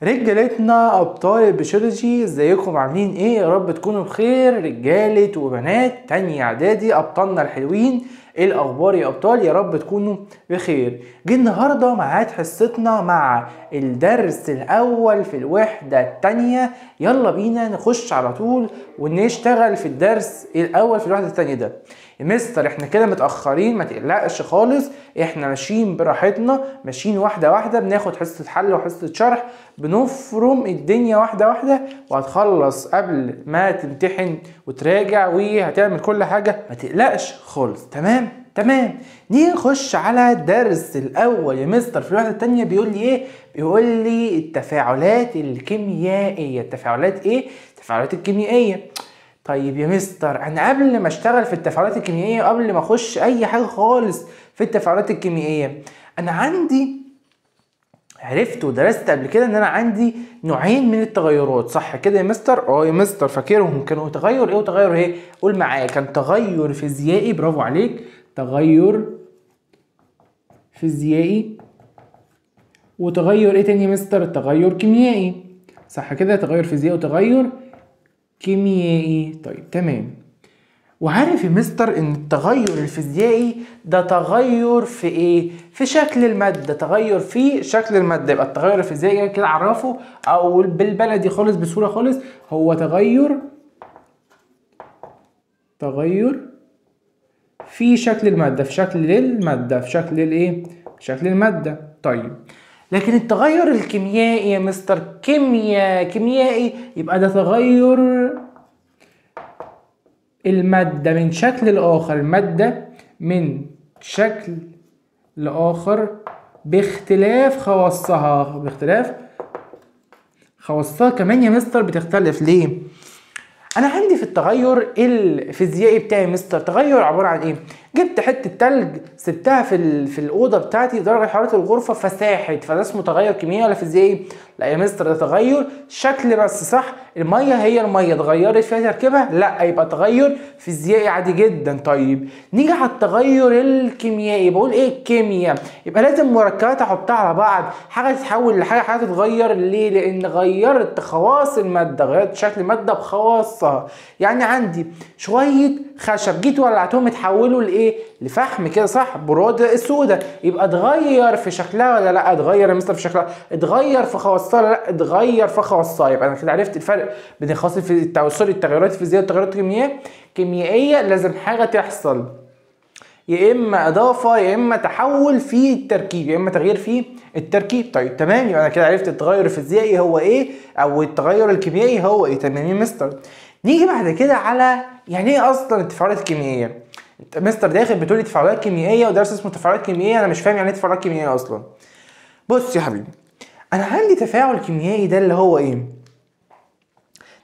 رجالتنا ابطال البيشولوجي، ازيكم عاملين ايه؟ يا رب تكونوا بخير. رجاله وبنات تانية اعدادي ابطالنا الحلوين، ايه الاخبار يا ابطال؟ يا رب تكونوا بخير. جه النهارده ميعاد حصتنا مع الدرس الاول في الوحدة الثانية. يلا بينا نخش على طول ونشتغل في الدرس الاول في الوحدة الثانية ده. يا مستر احنا كده متاخرين، ما تقلقش خالص، احنا ماشيين براحتنا، ماشيين واحدة واحدة، بناخد حصة حل وحصه شرح، بنفرم الدنيا واحدة واحدة، وهتخلص قبل ما تمتحن وتراجع وهتعمل كل حاجة، ما تقلقش خالص. تمام تمام. نيجي نخش على الدرس الاول يا مستر في الوحدة الثانية. بيقول لي ايه؟ بيقول لي التفاعلات الكيميائية. التفاعلات ايه؟ التفاعلات الكيميائية. طيب يا مستر انا قبل ما اشتغل في التفاعلات الكيميائية، قبل ما اخش اي حاجة خالص في التفاعلات الكيميائية، انا عندي عرفت ودرست قبل كده ان انا عندي نوعين من التغيرات، صح كده يا مستر؟ اه يا مستر فاكرهم. كانوا تغير ايه وتغير ايه؟ قول معايا. كان تغير فيزيائي، برافو عليك، تغير فيزيائي، وتغير ايه تاني يا مستر؟ تغير كيميائي، صح كده؟ تغير فيزيائي وتغير كيميائي. طيب تمام. وعارف يا مستر ان التغير الفيزيائي ده تغير في ايه؟ في شكل المادة، تغير في شكل المادة. يبقى التغير الفيزيائي كده عرفه، او بالبلدي خالص بسهولة خالص، هو تغير في شكل المادة، في شكل المادة، في شكل الايه؟ شكل المادة. طيب لكن التغير الكيميائي يا مستر، كيميائي، يبقى ده تغير المادة من شكل لآخر، المادة من شكل لآخر باختلاف خواصها، باختلاف خواصها كمان يا مستر بتختلف. ليه؟ أنا عندي في التغير الفيزيائي بتاعي مستر تغير عبارة عن إيه؟ جبت حتة تلج سبتها في الأوضة بتاعتي درجة حرارة الغرفة فساحت، فده اسمه تغير كيميائي ولا فيزيائي؟ لا يا مستر ده تغير شكل بس، صح؟ المية هي المية اتغيرت فيها تركيبها؟ لا، يبقى تغير فيزيائي عادي جدا. طيب نيجي على التغير الكيميائي، بقول ايه؟ الكيمياء، يبقى لازم مركبات احطها على بعض، حاجة تتحول لحاجة، حاجة تتغير. ليه؟ لأن غيرت خواص المادة، غيرت شكل المادة بخواصها. يعني عندي شوية خشب جيت ولعتهم اتحولوا لايه؟ لفحم كده، صح؟ برودة السودة، يبقى اتغير في شكلها ولا لا؟ اتغير يا مستر في شكلها، اتغير في خواصها ولا لا؟ اتغير في خواصها. يبقى انا كده عرفت الفرق بين الخواص في التغيرات الفيزيائية والتغيرات الكيميائية. لازم حاجة تحصل، يا اما اضافه يا اما تحول في التركيب، يا اما تغيير في التركيب. طيب تمام، يبقى انا كده عرفت التغير الفيزيائي هو ايه او التغير الكيميائي هو ايه. تمام يا مستر. نيجي بعد كده على يعني ايه اصلا التفاعلات الكيميائية. انت مستر داخل بتقولي تفاعلات كيميائية ودرس اسمه تفاعلات كيميائية، انا مش فاهم يعني ايه تفاعلات كيميائية اصلا. بص يا حبيبي، انا عندي تفاعل كيميائي ده اللي هو ايه؟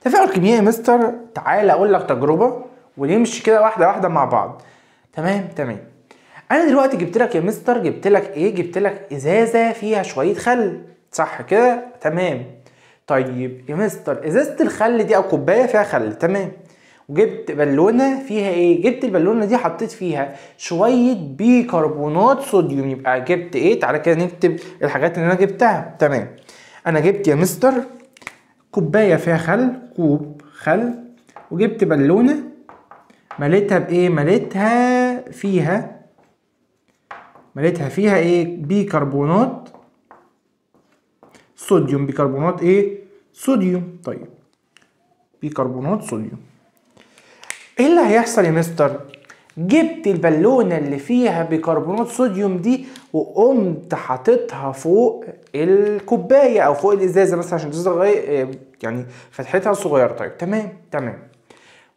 تفاعل كيميائي مستر، تعالى اقول لك تجربه ونمشي كده واحدة واحدة مع بعض. تمام تمام. انا دلوقتي جبت لك يا مستر، جبت لك ايه؟ جبت لك ازازة فيها شوية خل، صح كده؟ تمام. طيب يا مستر ازازة الخل دي او كوباية فيها خل، تمام، وجبت بالونه فيها ايه؟ جبت البالونة دي حطيت فيها شوية بيكربونات صوديوم. يبقى جبت ايه؟ تعالى كده نكتب الحاجات اللي انا جبتها. تمام. انا جبت يا مستر كوباية فيها خل، كوب خل، وجبت بالونه مليتها بايه؟ مليتها فيها ايه؟ بيكربونات صوديوم. بيكربونات ايه؟ صوديوم. طيب بيكربونات صوديوم. ايه اللي هيحصل يا مستر؟ جبت البالونة اللي فيها بيكربونات صوديوم دي وقمت حاططها فوق الكوباية او فوق الازازه مثلا، عشان الازازه يعني فتحتها صغيرة. طيب تمام تمام.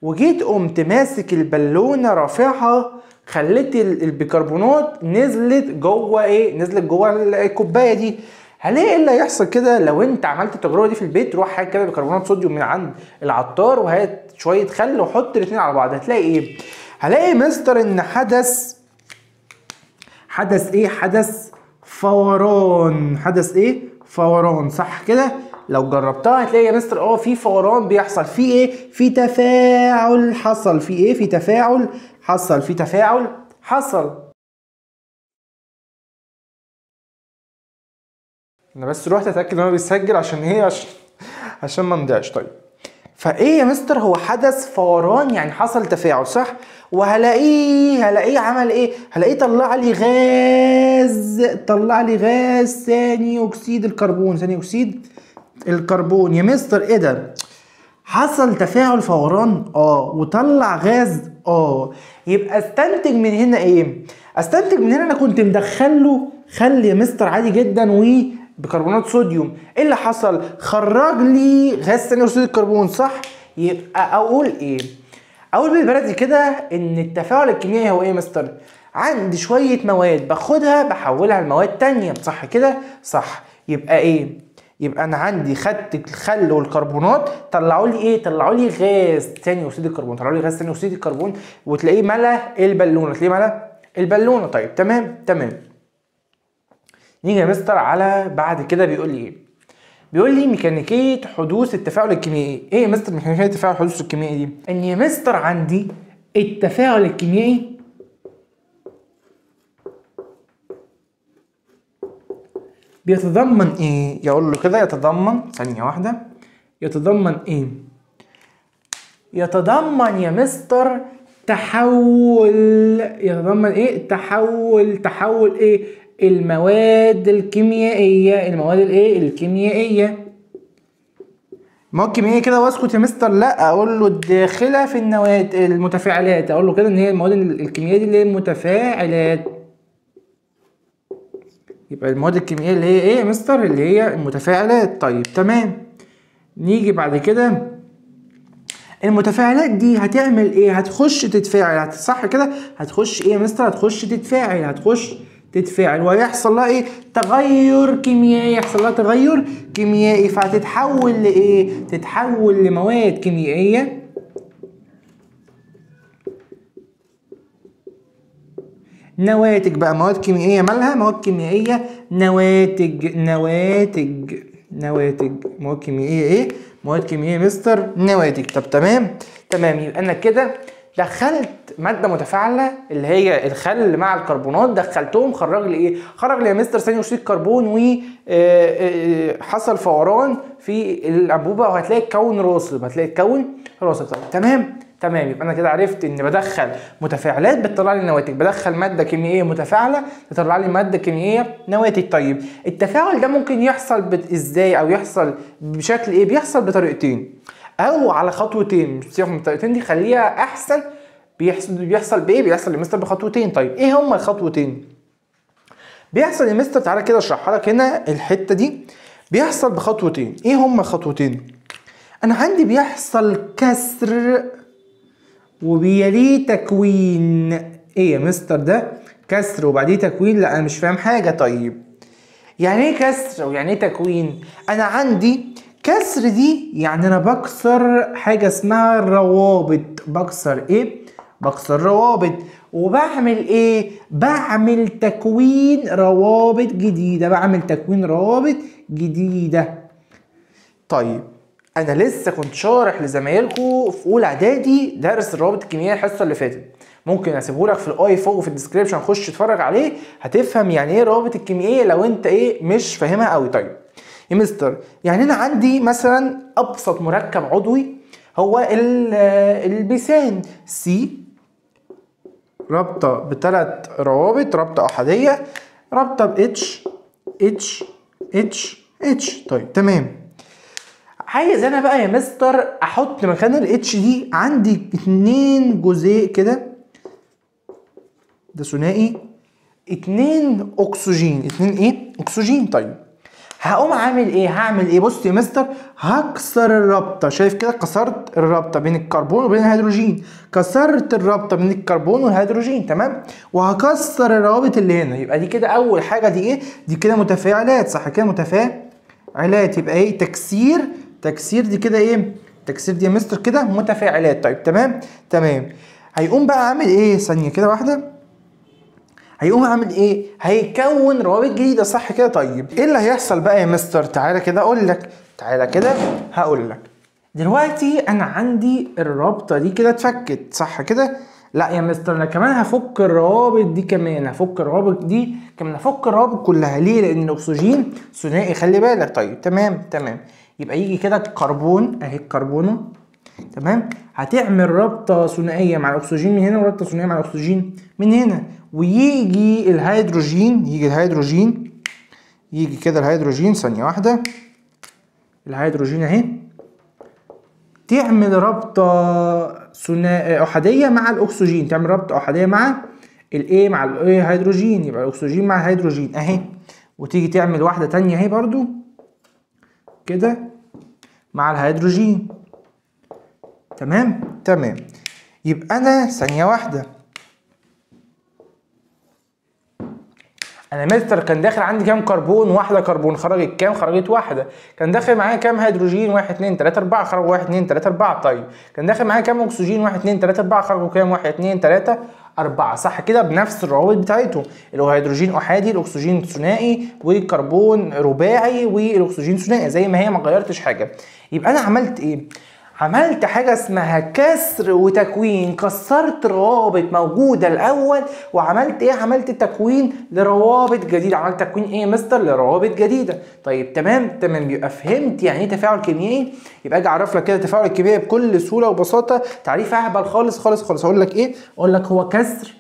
وجيت قمت ماسك البالونة رافعها، خليت البيكربونات نزلت جوه ايه؟ نزلت جوه الكوباية دي. هلاقي ايه اللي هيحصل كده لو انت عملت التجربة دي في البيت؟ روح هات كده بيكربونات صوديوم من عند العطار وهات شوية خل وحط الاثنين على بعض، هتلاقي ايه؟ هلاقي مستر ان حدث ايه؟ حدث فوران. حدث ايه؟ فوران، صح كده؟ لو جربتها هتلاقي يا مستر في فوران بيحصل، في ايه؟ في تفاعل حصل، في ايه؟ في تفاعل حصل، في تفاعل حصل. انا بس رحت اتاكد ان هو بيسجل عشان ايه؟ عشان ما نضيعش. طيب فايه يا مستر؟ هو حدث فوران، يعني حصل تفاعل صح؟ وهلاقيه عمل ايه؟ هلاقيه طلع لي غاز، طلع لي غاز ثاني اكسيد الكربون، ثاني اكسيد الكربون. يا مستر ايه ده؟ حصل تفاعل فوران وطلع غاز يبقى استنتج من هنا ايه؟ استنتج من هنا انا كنت مدخله خل يا مستر عادي جدا وبيكربونات صوديوم، ايه اللي حصل؟ خرج لي غاز ثاني اكسيد الكربون صح؟ يبقى اقول ايه؟ اقول بالبلدي كده ان التفاعل الكيميائي هو ايه يا مستر؟ عندي شوية مواد باخدها بحولها لمواد تانية صح كده؟ صح. يبقى ايه؟ يبقى انا عندي خدت الخل والكربونات طلعوا لي ايه؟ طلعوا لي غاز ثاني اكسيد الكربون، طلعوا لي غاز ثاني اكسيد الكربون، وتلاقيه ملى البالونة، تلاقيه ملى البالونة. طيب تمام تمام. نيجي يا مستر على بعد كده بيقول لي ايه؟ بيقول لي ميكانيكية حدوث التفاعل الكيميائي. ايه يا مستر ميكانيكية تفاعل حدوث الكيميائي دي؟ ان يا مستر عندي التفاعل الكيميائي بيتضمن ايه؟ يقول له كده يتضمن، ثانية واحدة، يتضمن ايه؟ يتضمن يا مستر تحول، يتضمن ايه؟ تحول، تحول ايه؟ المواد الكيميائية، المواد الايه؟ الكيميائية. مواد كيميائية كده واسكت يا مستر؟ لا، اقول له الداخلة في النواة، المتفاعلات، اقول له كده ان هي المواد الكيميائية دي اللي هي المتفاعلات. يبقى المواد الكيميائية اللي هي ايه يا مستر؟ اللي هي المتفاعلات. طيب تمام. نيجي بعد كده المتفاعلات دي هتعمل ايه؟ هتخش تتفاعل صح كده؟ هتخش ايه يا مستر؟ هتخش تتفاعل، هتخش تتفاعل ويحصل لها ايه؟ تغير كيميائي، يحصل لها تغير كيميائي، فهتتحول لايه؟ تتحول لمواد كيميائية نواتج بقى، مواد كيميائية مالها؟ مواد كيميائية نواتج، نواتج، نواتج، مواد كيميائية ايه؟ مواد كيميائية مستر نواتج. طب تمام تمام. يبقى انا كده دخلت مادة متفاعلة اللي هي الخل مع الكربونات، دخلتهم خرج لي ايه؟ خرج لي يا مستر ثاني اكسيد الكربون، وحصل فوران في الانبوبة وهتلاقي اتكون راسب، هتلاقي اتكون راسب. طب تمام تمام. يبقى انا كده عرفت ان بدخل متفاعلات بتطلع لي نواتج، بدخل مادة كيميائية متفاعله تطلع لي مادة كيميائية نواتج. طيب التفاعل ده ممكن يحصل ازاي او يحصل بشكل ايه؟ بيحصل بطريقتين او على خطوتين، مش سيبك من الطريقتين دي خليها احسن. بيحصل بايه؟ بيحصل يا مستر بخطوتين. طيب ايه هما الخطوتين؟ بيحصل يا مستر، تعالى كده اشرحها لك هنا الحتة دي. بيحصل بخطوتين، ايه هما الخطوتين؟ انا عندي بيحصل كسر وبيليه تكوين. ايه يا مستر ده؟ كسر وبعديه تكوين؟ لا انا مش فاهم حاجة. طيب يعني ايه كسر ويعني ايه تكوين؟ انا عندي كسر دي يعني انا بكسر حاجة اسمها الروابط، بكسر ايه؟ بكسر روابط، وبعمل ايه؟ بعمل تكوين روابط جديدة، بعمل تكوين روابط جديدة. طيب انا لسه كنت شارح لزمايلكم في اولى اعدادي درس الروابط الكيميائية الحصة اللي فاتت، ممكن اسيبهولك في ال i فوق وفي ال description، خش اتفرج عليه هتفهم يعني ايه الروابط الكيميائية لو انت ايه مش فاهمها قوي. طيب يا مستر يعني انا عندي مثلا ابسط مركب عضوي هو الميثان، C رابطه بثلاث روابط، رابطه احادية، رابطه ب H H H H. طيب تمام. عايز انا بقى يا مستر احط مكان ال H دي عندي 2 جزيء كده، ده ثنائي، 2 اكسجين، 2 ايه؟ اكسجين. طيب هقوم عامل ايه؟ هعمل ايه؟ بص يا مستر هكسر الرابطة، شايف كده؟ كسرت الرابطة بين الكربون وبين الهيدروجين، كسرت الرابطة بين الكربون والهيدروجين، تمام؟ وهكسر الروابط اللي هنا. يبقى دي كده اول حاجة، دي ايه؟ دي كده متفاعلات صح كده؟ متفاعلات. يبقى ايه؟ تكسير، تكسير دي كده ايه؟ تكسير دي يا مستر كده متفاعلات. طيب تمام تمام. هيقوم بقى عامل ايه؟ ثانية كده واحدة، هيقوم عامل ايه؟ هيكون روابط جديدة صح كده؟ طيب ايه اللي هيحصل بقى يا مستر؟ تعالى كده اقول لك، تعالى كده هقول لك. دلوقتي انا عندي الرابطة دي كده اتفكت صح كده؟ لا يا مستر انا كمان هفك الروابط دي كمان، هفك الروابط دي كمان، هفك الروابط كلها. ليه؟ لان الاكسجين ثنائي، خلي بالك. طيب تمام تمام، يبقى يجي كده الكربون اهي، الكربونه تمام، هتعمل رابطه ثنائية مع الاكسجين من هنا ورابطه ثنائية مع الاكسجين من هنا، ويجي الهيدروجين، يجي الهيدروجين، يجي كده الهيدروجين، ثانية واحدة، الهيدروجين اهي تعمل رابطه ثنائية احادية مع الاكسجين، تعمل رابطه احادية مع الايه، مع الايه، هيدروجين، يبقى الاكسجين مع الهيدروجين اهي، وتيجي تعمل واحدة تانية اهي برضو كده مع الهيدروجين. تمام تمام، يبقى انا ثانية واحدة، انا مستر كان داخل عندي كام كربون؟ واحدة كربون، خرجت كام؟ خرجت واحدة. كان داخل معايا كام هيدروجين؟ 1 2 3 4، خرجوا 1 2 3 4. طيب كان داخل معايا كام اكسجين؟ 1 2 3 4، خرجوا كام؟ 1 2 3 4، صح كده؟ بنفس الروابط بتاعتهم، اللي هو هيدروجين احادي، الاكسجين ثنائي، والكربون رباعي، والاكسجين ثنائي، زي ما هي، ما غيرتش حاجة. يبقى انا عملت ايه؟ عملت حاجة اسمها كسر وتكوين، كسرت روابط موجودة الأول وعملت إيه؟ عملت تكوين لروابط جديدة. عملت تكوين إيه يا مستر؟ لروابط جديدة. طيب تمام تمام، يبقى فهمت يعني إيه تفاعل كيميائي؟ يبقى أجي أعرف لك كده التفاعل الكيميائي بكل سهولة وبساطة، تعريف أهبل خالص خالص خالص. أقول لك إيه؟ أقول لك هو كسر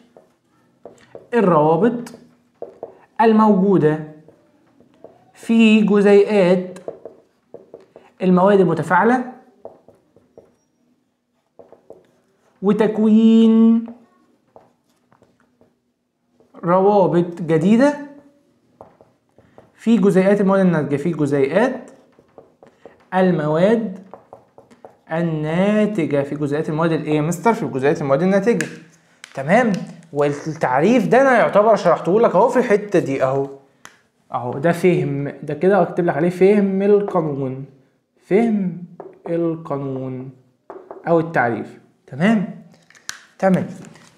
الروابط الموجودة في جزيئات المواد المتفاعلة وتكوين روابط جديدة في جزيئات المواد الناتجة، في جزيئات المواد الناتجة، في جزيئات المواد الايه يا مستر؟ في جزيئات المواد الناتجة. تمام، والتعريف ده انا يعتبر شرحته لك اهو في الحتة دي اهو، اهو ده فهم، ده كده اكتب لك عليه فهم القانون، فهم القانون او التعريف. تمام تمام،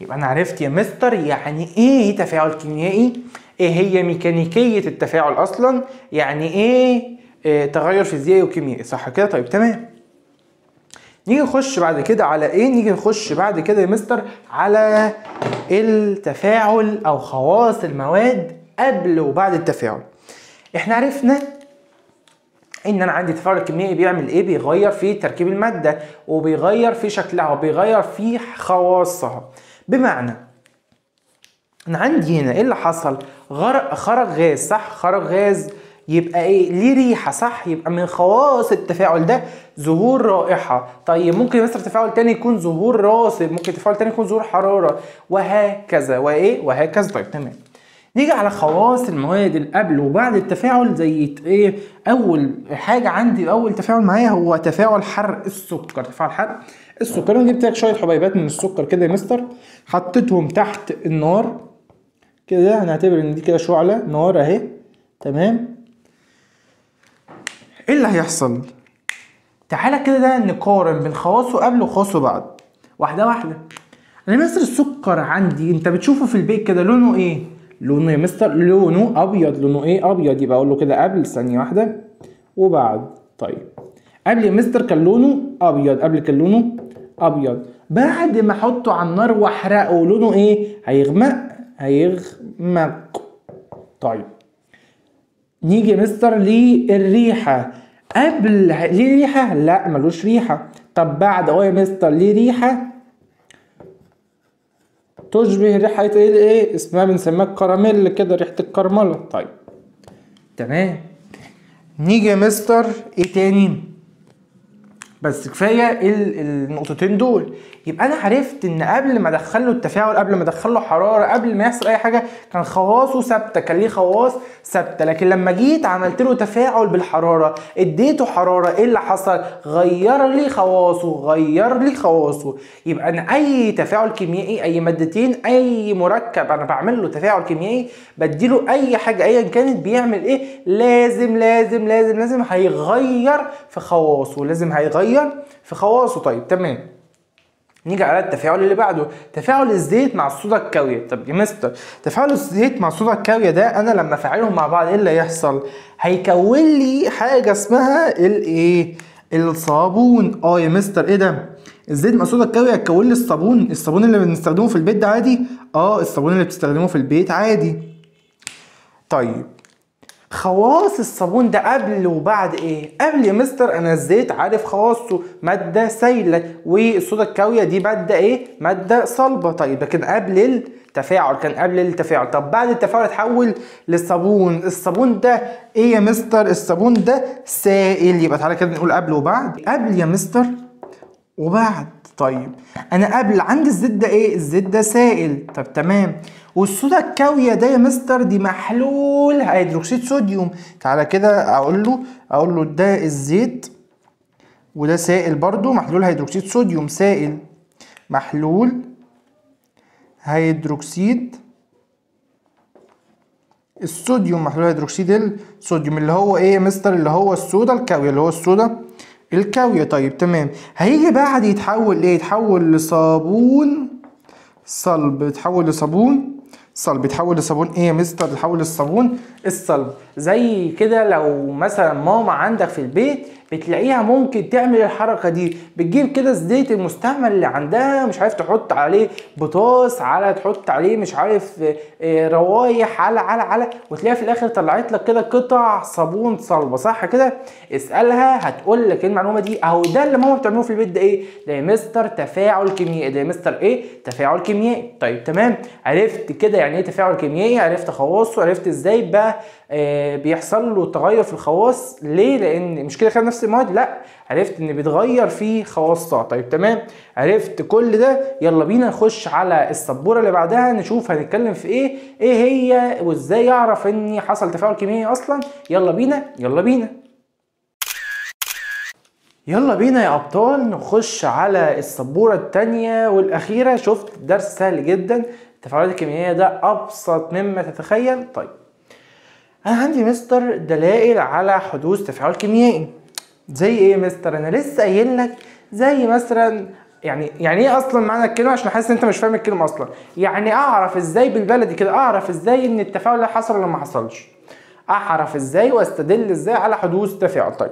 يبقى انا عرفت يا مستر يعني ايه تفاعل كيميائي، ايه هي ميكانيكية التفاعل اصلا، يعني ايه تغير فيزيائي وكيميائي، صح كده؟ طيب تمام، نيجي نخش بعد كده على ايه؟ نيجي نخش بعد كده يا مستر على التفاعل او خواص المواد قبل وبعد التفاعل. احنا عرفنا ان انا عندي تفاعل كيميائي بيعمل ايه؟ بيغير في تركيب المادة، وبيغير في شكلها، وبيغير في خواصها. بمعنى انا عندي هنا ايه اللي حصل؟ خرج غاز، صح؟ خرج غاز، يبقى ايه؟ ليه ريحه، صح؟ يبقى من خواص التفاعل ده ظهور رائحة. طيب ممكن مثلا تفاعل تاني يكون ظهور راسب، ممكن تفاعل تاني يكون ظهور حرارة، وهكذا وايه وهكذا. طيب تمام، نيجي على خواص المواد اللي قبل وبعد التفاعل. زي ايه؟ اول حاجة عندي، اول تفاعل معايا هو تفاعل حرق السكر. تفاعل حرق السكر، انا جبت لك شوية حبيبات من السكر كده يا مستر، حطيتهم تحت النار كده، هنعتبر ان دي كده شعله نار اهي. تمام، ايه اللي هيحصل؟ تعالى كده ده نقارن بين خواصه قبل وخواصه بعد، واحدة واحدة. انا مستر السكر عندي انت بتشوفه في البيت كده لونه ايه؟ لونه يا مستر لونه ابيض. لونه ايه؟ ابيض. يبقى اقول له كده قبل، ثانية واحدة، وبعد. طيب قبل يا مستر كان لونه ابيض، قبل كان لونه ابيض، بعد ما احطه على النار واحرقه لونه ايه؟ هيغمق، هيغمق. طيب نيجي يا مستر للريحه. قبل ليه ريحه؟ لا ملوش ريحه. طب بعد اهو يا مستر ليه ريحه تشبه ريحه ايه؟ اسمها بنسميها الكراميل كده، ريحه الكرمله. طيب تمام، نيجي يا مستر ايه تاني؟ بس كفاية النقطتين دول. يبقى انا عرفت ان قبل ما ادخله التفاعل، قبل ما ادخله حرارة، قبل ما يحصل اي حاجة، كان خواصه ثابتة، كان ليه خواص ثابتة. لكن لما جيت عملت له تفاعل بالحرارة، اديته حرارة، ايه اللي حصل؟ غير لي خواصه، غير لي خواصه. يبقى انا اي تفاعل كيميائي، اي مادتين، اي مركب انا بعمل له تفاعل كيميائي، بديله اي حاجة ايا كانت، بيعمل ايه؟ لازم لازم لازم لازم هيغير في خواصه، لازم هيغير في خواصه. طيب تمام، نيجي على التفاعل اللي بعده، تفاعل الزيت مع الصودا الكاويه. طب يا مستر تفاعل الزيت مع الصودا الكاويه ده انا لما افعلهم مع بعض ايه اللي هيحصل؟ هيكون لي حاجة اسمها الايه؟ الصابون. اه يا مستر ايه ده؟ الزيت مع الصودا الكاويه هتكون لي الصابون، الصابون اللي بنستخدمه في البيت ده عادي. الصابون اللي بتستخدمه في البيت عادي. طيب خواص الصابون ده قبل وبعد ايه؟ قبل يا مستر انا الزيت عارف خواصه، مادة سايله، والصودا الكاويه دي مادة ايه؟ مادة صلبه. طيب ده كان قبل التفاعل، كان قبل التفاعل. طب بعد التفاعل اتحول للصابون، الصابون ده ايه يا مستر؟ الصابون ده سائل. يبقى تعالى كده نقول قبل وبعد، قبل يا مستر وبعد. طيب انا قبل عندي الزيت ده ايه؟ الزيت ده سائل. طب تمام. والصودا الكاويه ده يا مستر دي محلول هيدروكسيد صوديوم. تعالى كده اقول له ده الزيت وده سائل برضو محلول هيدروكسيد صوديوم، سائل محلول هيدروكسيد الصوديوم، محلول هيدروكسيد الصوديوم اللي هو ايه يا مستر؟ اللي هو الصودا الكاويه، اللي هو الصودا الكاويه. طيب تمام. هيجي بعد يتحول ايه؟ يتحول لصابون صلب، يتحول لصابون صلب، يتحول لصابون ايه يا مستر؟ يتحول للصابون الصلب. زي كده لو مثلا ماما عندك في البيت بتلاقيها ممكن تعمل الحركة دي، بتجيب كده الزيت المستعمل اللي عندها، مش عارف تحط عليه بطاس، على تحط عليه مش عارف روايح، على على على، وتلاقيها في الاخر طلعت لك كده قطع صابون صلبه، صح كده؟ اسالها هتقول لك المعلومة دي. اهو ده اللي ماما بتعمله في البيت ده ايه؟ ده يا مستر تفاعل كيميائي. ده يا مستر ايه؟ تفاعل كيميائي. طيب تمام. عرفت كده يعني ايه تفاعل كيميائي، عرفت خواصه، عرفت ازاي بقى بيحصل له تغير في الخواص. ليه؟ لان مش كده خد نفس المواد، لا عرفت ان بيتغير في خواصها. طيب تمام، عرفت كل ده. يلا بينا نخش على السبوره اللي بعدها نشوف هنتكلم في ايه، ايه هي وازاي اعرف ان حصل تفاعل كيميائي اصلا. يلا بينا، يلا بينا، يلا بينا يا ابطال نخش على السبوره الثانية والاخيرة. شفت درس سهل جدا، التفاعلات الكيميائية ده ابسط مما تتخيل. طيب انا عندي مستر دلائل على حدوث تفاعل كيميائي. زي ايه يا مستر؟ انا لسه قايل لك زي مثلا، يعني ايه اصلا معنى الكلمة عشان حاسس ان انت مش فاهم الكلمة اصلا. يعني اعرف ازاي بالبلدي كده، اعرف ازاي ان التفاعل ده حصل ولا ما حصلش، اعرف ازاي واستدل ازاي على حدوث تفاعل. طيب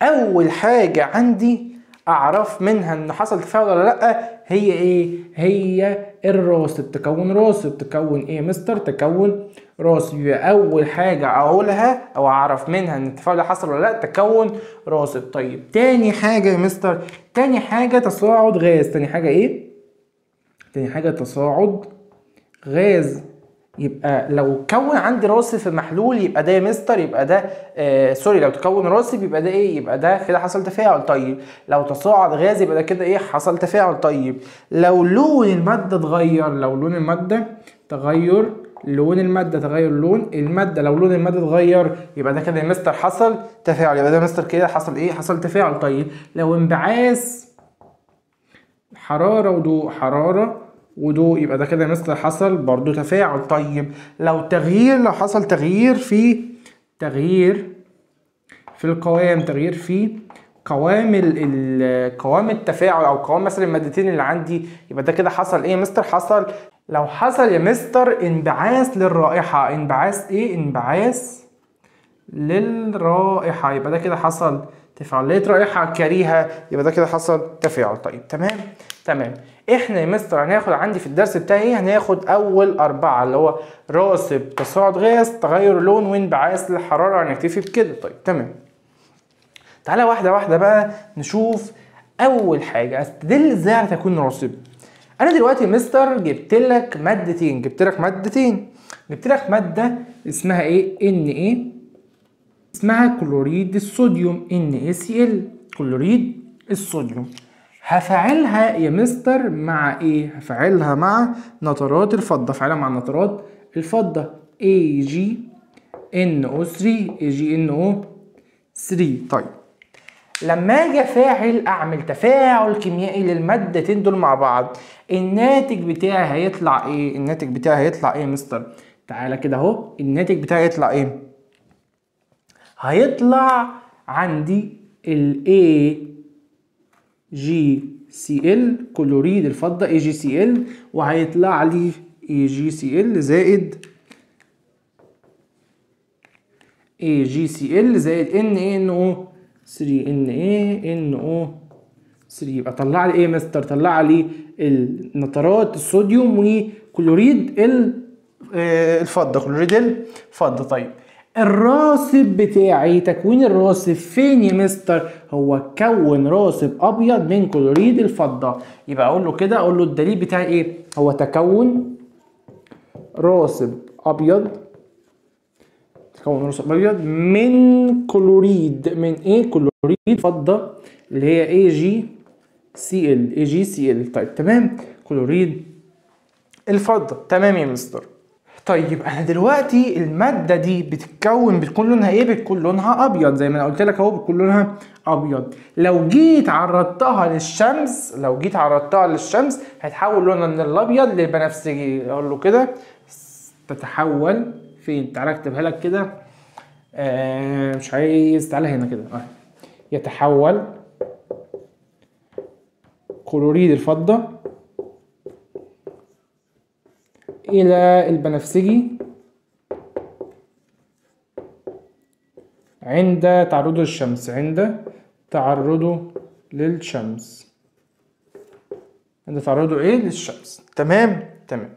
اول حاجة عندي اعرف منها ان حصل تفاعل ولا لا هي ايه؟ هي الراسب. تكون راسب. تكون ايه يا مستر؟ تكون راسب. يبقى اول حاجة اقولها او اعرف منها ان التفاعل ده حصل ولا لا تكون راسب. طيب تاني حاجة يا مستر، تاني حاجة تصاعد غاز. تاني حاجة ايه؟ تاني حاجة تصاعد غاز. يبقى لو كون عندي راسب في محلول يبقى ده يا مستر، يبقى ده sorry، لو تكون راسب يبقى ده ايه؟ يبقى ده كده حصل تفاعل. طيب لو تصاعد غاز يبقى ده كده ايه؟ حصل تفاعل. طيب لو لون المادة اتغير، لو لون المادة تغير، لون المادة تغير، لون المادة، لو لون المادة اتغير يبقى ده كده يا مستر حصل تفاعل. يبقى ده يا مستر كده حصل ايه؟ حصل تفاعل. طيب لو انبعاث حرارة وضوء، حرارة وضوء، يبقى ده كده يا مستر حصل برضو تفاعل. طيب لو تغيير، لو حصل تغيير في، تغيير في القوام، تغيير في قوام قوام التفاعل او قوام مثلا المادتين اللي عندي، يبقى ده كده حصل ايه يا مستر؟ حصل. لو حصل يا مستر انبعاث للرائحة، انبعاث ايه؟ انبعاث للرائحة، يبقى ده كده حصل تفاعلية رائحة كريهة، يبقى ده كده حصل تفاعل. طيب تمام تمام. احنا يا مستر هناخد عندي في الدرس بتاعي ايه؟ هناخد اول اربعة اللي هو راسب، تصاعد غاز، تغير لون، وانبعاث للحرارة. هنكتفي بكده. طيب تمام. تعالى واحدة واحدة بقى نشوف. اول حاجة استدل ازاي على تكوين راسب. انا دلوقتي يا مستر جبت لك مادتين، جبت لك مادتين، جبت لك مادة اسمها ايه؟ Na، اسمها كلوريد الصوديوم NaCl، كلوريد الصوديوم. هفعلها يا مستر مع ايه؟ هفعلها مع نترات الفضة، هفعلها مع نترات الفضة AgNO3، AgNO3. طيب لما اجي افاعل، اعمل تفاعل كيميائي للمادتين دول مع بعض، الناتج بتاعي هيطلع ايه؟ الناتج بتاعي هيطلع ايه يا مستر؟ تعالى كده اهو، الناتج بتاعي هيطلع ايه؟ هيطلع عندي ال AgCl، كلوريد الفضة AgCl، وهيطلع لي AgCl زائد AgCl زائد NaNO3، NaNO3. 3. يبقى طلع لي ايه يا مستر؟ طلع لي النترات الصوديوم وكلوريد الفضة، كلوريد الفضة. طيب الراسب بتاعي، تكوين الراسب فين يا مستر؟ هو كون راسب ابيض من كلوريد الفضة. يبقى اقول له كده، اقول له الدليل بتاعي ايه؟ هو تكون راسب ابيض، تكون راسب ابيض من كلوريد، من ايه؟ كلوريد فضة اللي هي اي جي سي ال، اي جي سي ال. طيب تمام، كلوريد الفضة. تمام يا مستر. طيب انا دلوقتي المادة دي بتتكون، بتكون لونها ايه؟ بتكون لونها ابيض زي ما انا قلت لك اهو، بتكون لونها ابيض. لو جيت عرضتها للشمس، لو جيت عرضتها للشمس هيتحول لونها من الابيض للبنفسجي. اقول له كده تتحول فين؟ تعالى اكتبها لك كده، مش عايز، تعالى هنا كده. يتحول كلوريد الفضة إلى البنفسجي عند تعرضه للشمس، عند تعرضه للشمس، عند تعرضه إيه؟ للشمس. تمام تمام.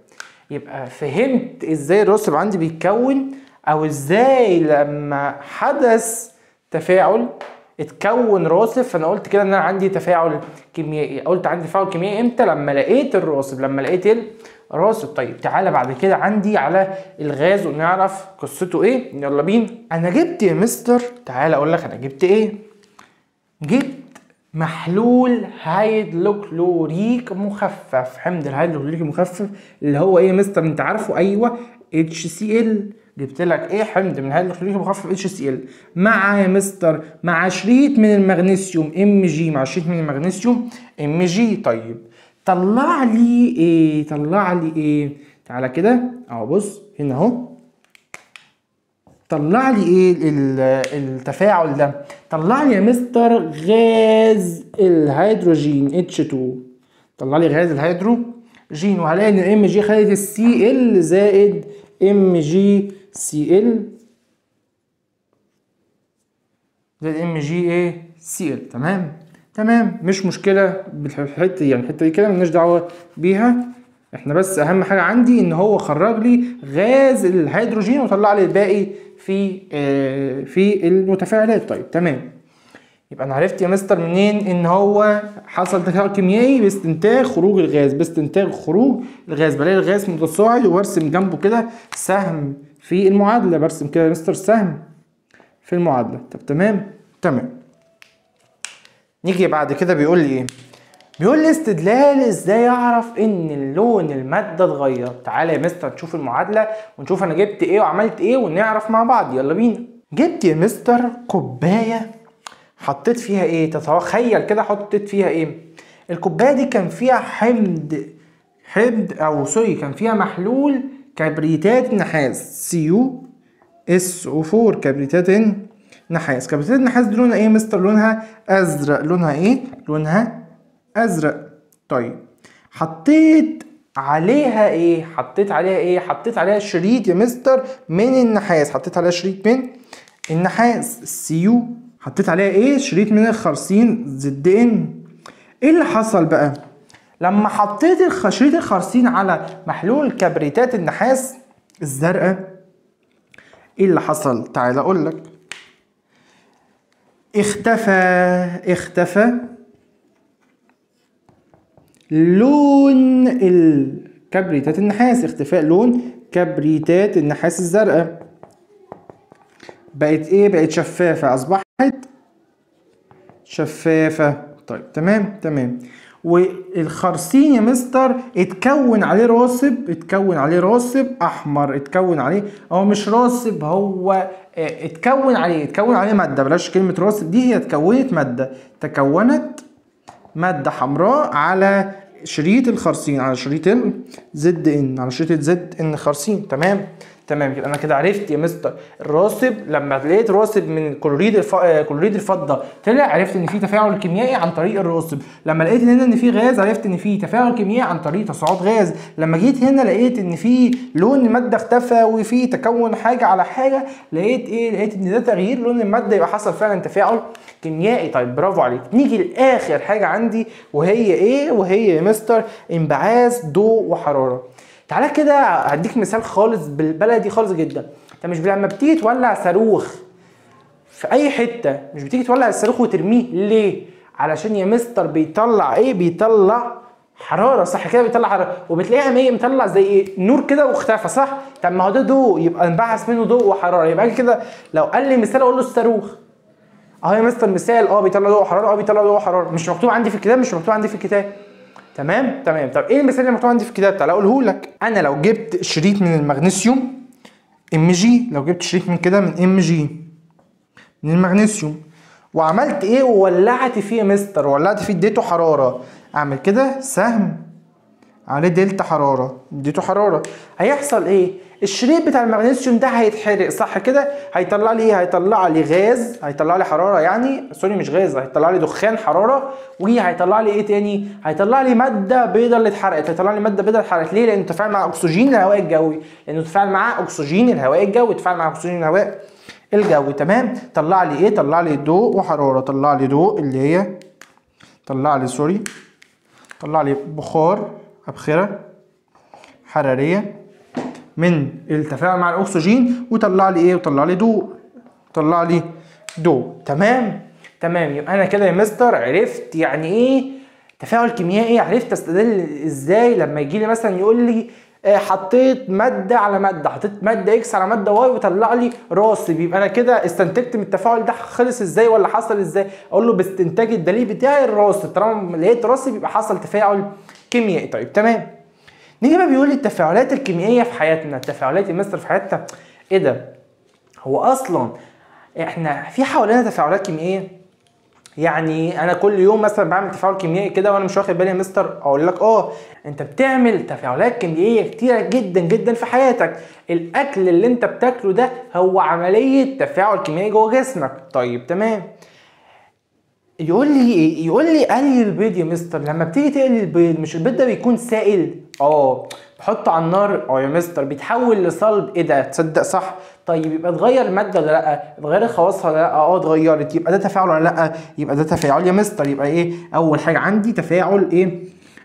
يبقى فهمت إزاي الراسب عندي بيتكون، أو إزاي لما حدث تفاعل اتكون راسب. فانا قلت كده ان انا عندي تفاعل كيميائي، قلت عندي تفاعل كيميائي امتى؟ لما لقيت الراسب، لما لقيت الراسب. طيب تعالى بعد كده عندي على الغاز ونعرف قصته ايه. يلا بينا. انا جبت يا مستر، تعالى اقول لك انا جبت ايه. جبت محلول هيدروكلوريك مخفف، حمض الهيدروكلوريك المخفف اللي هو ايه يا مستر؟ انت عارفه، ايوه HCl. جبت لك ايه؟ حمض من الهيدروكلوريك المخفف HCl مع يا مستر مع شريط من المغنيسيوم Mg، مع شريط من المغنيسيوم Mg. طيب طلع لي ايه؟ طلع لي ايه؟ تعالى كده اهو، بص هنا اهو، طلع لي ايه التفاعل ده؟ طلع لي يا مستر غاز الهيدروجين H2، طلع لي غاز الهيدروجين. وهلاقي ان Mg خدت ال Cl زائد MgCl زائد Mg ايه Cl. تمام تمام، مش مشكلة بالحتة، يعني الحتة دي كده مالناش دعوه بيها احنا، بس اهم حاجة عندي ان هو خرج لي غاز الهيدروجين وطلع لي الباقي في في المتفاعلات. طيب تمام، يبقى انا عرفت يا مستر منين ان هو حصل تفاعل كيميائي؟ باستنتاج خروج الغاز، باستنتاج خروج الغاز. بلاقي الغاز متصاعد وبرسم جنبه كده سهم في المعادلة، برسم كده يا مستر سهم في المعادلة. طب تمام تمام. نيجي بعد كده بيقول لي ايه؟ بيقول لي استدلال ازاي اعرف ان اللون المادة اتغير. تعالى يا مستر نشوف المعادلة ونشوف انا جبت ايه وعملت ايه ونعرف مع بعض. يلا بينا. جبت يا مستر كوباية حطيت فيها ايه؟ تتخيل كده حطيت فيها ايه؟ الكوباية دي كان فيها حمض او sorry، كان فيها محلول كبريتات نحاس CuSO4، كبريتات نحاس. كبريتات النحاس دي لونها ايه يا مستر؟ لونها ازرق. لونها ايه؟ لونها ازرق. طيب حطيت عليها ايه؟ حطيت عليها ايه؟ حطيت عليها شريط يا مستر من النحاس، حطيت عليها شريط من النحاس Cu، حطيت عليها ايه؟ شريط من الخارصين Zn. ايه اللي حصل بقى؟ لما حطيت شريط الخارصين على محلول كبريتات النحاس الزرقاء، ايه اللي حصل؟ تعالى اقول لك. اختفى لون الكبريتات النحاس، اختفاء لون كبريتات النحاس الزرقاء، بقت ايه؟ بقت شفافة، اصبحت شفافة. طيب تمام تمام. والخارصين يا مستر اتكون عليه راسب، اتكون عليه راسب احمر، اتكون عليه، هو مش راسب، هو اتكون عليه، اتكون عليه مادة، بلاش كلمة راسب دي، هي اتكونت مادة، تكونت مادة حمراء على شريط الخارصين، على شريط ال Zn، على شريط ال Zn خارصين. تمام. تمام كده. انا كده عرفت يا مستر الراسب، لما لقيت راسب من كلوريد الفضة طلع، عرفت ان في تفاعل كيميائي عن طريق الراسب. لما لقيت هنا ان في غاز، عرفت ان في تفاعل كيميائي عن طريق تصاعد غاز. لما جيت هنا لقيت ان في لون المادة اختفى وفي تكون حاجة على حاجة، لقيت ايه؟ لقيت ان ده تغيير لون المادة، يبقى حصل فعلا تفاعل كيميائي. طيب برافو عليك. نيجي لاخر حاجة عندي وهي ايه؟ وهي يا مستر انبعاث ضوء وحرارة. تعالى كده هديك مثال خالص بالبلدي خالص جدا. انت مش لما بتيجي تولع صاروخ في اي حتة، مش بتيجي تولع الصاروخ وترميه ليه؟ علشان يا مستر بيطلع ايه؟ بيطلع حرارة، صح كده؟ بيطلع حرارة، وبتلاقيها ايه؟ مطلع زي ايه؟ نور كده واختفى، صح؟ طب ما هو ده ضوء، يبقى انبعث منه ضوء وحرارة. يبقى كده لو قال لي مثال اقول له الصاروخ اهو يا مستر، مثال بيطلع ضوء وحرارة، بيطلع ضوء وحرارة، مش مكتوب عندي في الكتاب، مش مكتوب عندي في الكتاب. تمام تمام. طب ايه المثال اللي مكتوب عندي في الكتاب؟ تعالى اقوله لك. انا لو جبت شريط من المغنيسيوم Mg، لو جبت شريط من كده من Mg من المغنيسيوم، وعملت ايه؟ وولعت فيه يا مستر، ولعت فيه، اديته حرارة، اعمل كده سهم عليه دلتا حرارة، اديته حرارة، هيحصل ايه؟ الشريط بتاع المغنيسيوم ده هيتحرق، صح كده؟ هيطلع لي ايه؟ هيطلع لي غاز، هيطلع لي حرارة، يعني sorry مش غاز، هيطلع لي دخان حرارة، وهيطلع لي ايه تاني؟ هيطلع لي مادة بيضاء اللي اتحرقت، هيطلع لي مادة بيضاء اتحرقت. ليه؟ لانه تفاعل مع اكسجين الهواء الجوي، لانه تفاعل مع اكسجين الهواء الجوي، تفاعل مع اكسجين الهواء الجوي. تمام. طلع لي ايه؟ طلع لي ضوء وحرارة، طلع لي ضوء اللي هي طلع لي sorry، طلع لي بخار، ابخره حرارية من التفاعل مع الاكسجين، وطلع لي ايه؟ وطلع لي ضوء، طلع لي ضوء. تمام تمام. يبقى انا كده يا مستر عرفت يعني ايه تفاعل كيميائي، عرفت استدل ازاي لما يجي لي مثلا يقول لي حطيت مادة على مادة، حطيت مادة X على مادة Y وطلع لي راسب، يبقى انا كده استنتجت من التفاعل ده خلص ازاي ولا حصل ازاي؟ اقول له باستنتاج الدليل بتاعي الراسب، طالما لقيت راسب يبقى حصل تفاعل كيميائي. طيب تمام. نيجي بقى بيقول لي التفاعلات الكيميائية في حياتنا، التفاعلات يا مستر في حياتنا ايه ده؟ هو اصلا احنا في حوالينا تفاعلات كيميائية؟ يعني انا كل يوم مثلا بعمل تفاعل كيميائي كده وانا مش واخد بالي يا مستر؟ اقول لك انت بتعمل تفاعلات كيميائية كتيرة جدا جدا في حياتك. الاكل اللي انت بتاكله ده هو عملية تفاعل كيميائي جوه جسمك. طيب تمام. يقول لي ايه؟ يقول لي قلي البيض يا مستر، لما بتيجي تقلي البيض مش البيض ده بيكون سائل؟ بحطه على النار، يا مستر بيتحول لصلب. ايه ده؟ تصدق صح. طيب يبقى اتغير المادة ولا لا؟ اتغيرت خواصها ولا لا؟ اتغيرت، يبقى ده تفاعل ولا لا؟ يبقى ده تفاعل يا مستر. يبقى ايه؟ اول حاجة عندي تفاعل ايه؟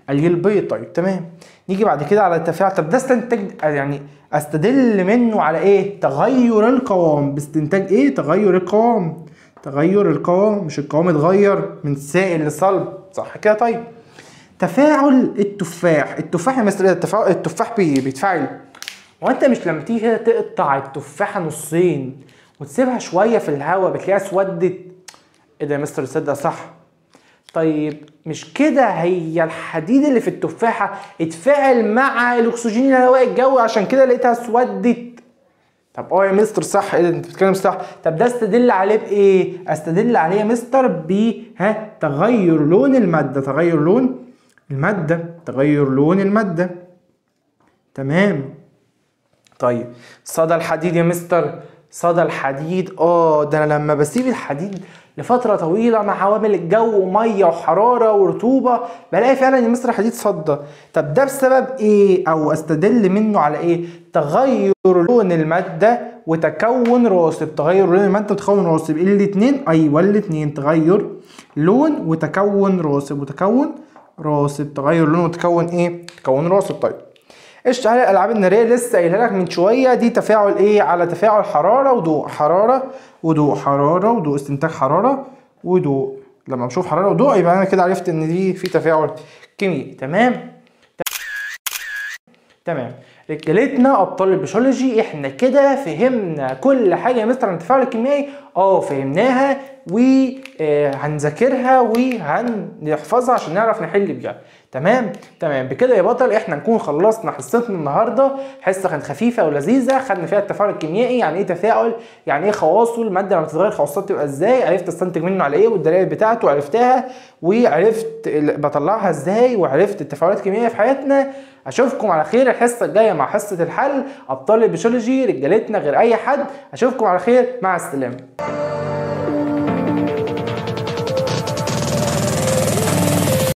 قلي البيض. طيب تمام. نيجي بعد كده على التفاعل. طب ده استنتج، يعني استدل منه على ايه؟ تغير القوام. باستنتاج ايه؟ تغير القوام، تغير القوام، مش القوام اتغير من سائل لصلب، صح كده؟ طيب تفاعل التفاح، التفاح يا مستر التفاح بيتفاعل. وانت مش لما تيجي كده تقطع التفاحة نصين وتسيبها شوية في الهواء بتلاقيها اسودت؟ ايه ده يا مستر؟ تصدق صح. طيب مش كده هي الحديد اللي في التفاحة اتفاعل مع الاكسجين الهواء الجوي عشان كده لقيتها اسودت؟ طب يا مستر صح، ايه ده انت بتتكلم صح. طب ده استدل عليه بايه؟ استدل عليه يا مستر ب تغير لون المادة، تغير لون المادة، تغير لون المادة. تمام. طيب صدى الحديد يا مستر، صدى الحديد ده انا لما بسيب الحديد لفترة طويلة مع عوامل الجو ومية وحرارة ورطوبه بلاقي فعلا يا مستر الحديد صدى. طب ده بسبب ايه؟ او استدل منه على ايه؟ تغير لون المادة وتكون راسب، تغير لون المادة وتكون راسب، الاثنين. ايوه الاثنين، تغير لون وتكون راسب، وتكون راسب، تغير لون وتكون ايه؟ تكون راسب. طيب اشتعال الالعاب النارية لسه قايلها لك من شوية، دي تفاعل ايه؟ على تفاعل حرارة وضوء، حرارة وضوء، حرارة وضوء، استنتاج حرارة وضوء. لما بشوف حرارة وضوء يبقى انا كده عرفت ان دي في تفاعل كيميائي. تمام تمام. رجالتنا ابطال البيولوجي احنا كده فهمنا كل حاجة يا مستر عن التفاعل الكيميائي، فهمناها وهنذاكرها وهنحفظها عشان نعرف نحل بيها. تمام تمام. بكده يا بطل احنا نكون خلصنا حصتنا النهارده، حصة كانت خفيفة ولذيذه، خدنا فيها التفاعل الكيميائي، يعني ايه تفاعل، يعني ايه خواصه، المادة لما تتغير خواصها تبقى ازاي، عرفت استنتج منه على ايه والدلائل بتاعته عرفتها، وعرفت بطلعها ازاي، وعرفت التفاعلات الكيميائية في حياتنا. اشوفكم على خير الحصة الجاية مع حصة الحل. ابطال البسيولوجي رجالتنا غير اي حد. اشوفكم على خير، مع السلامة.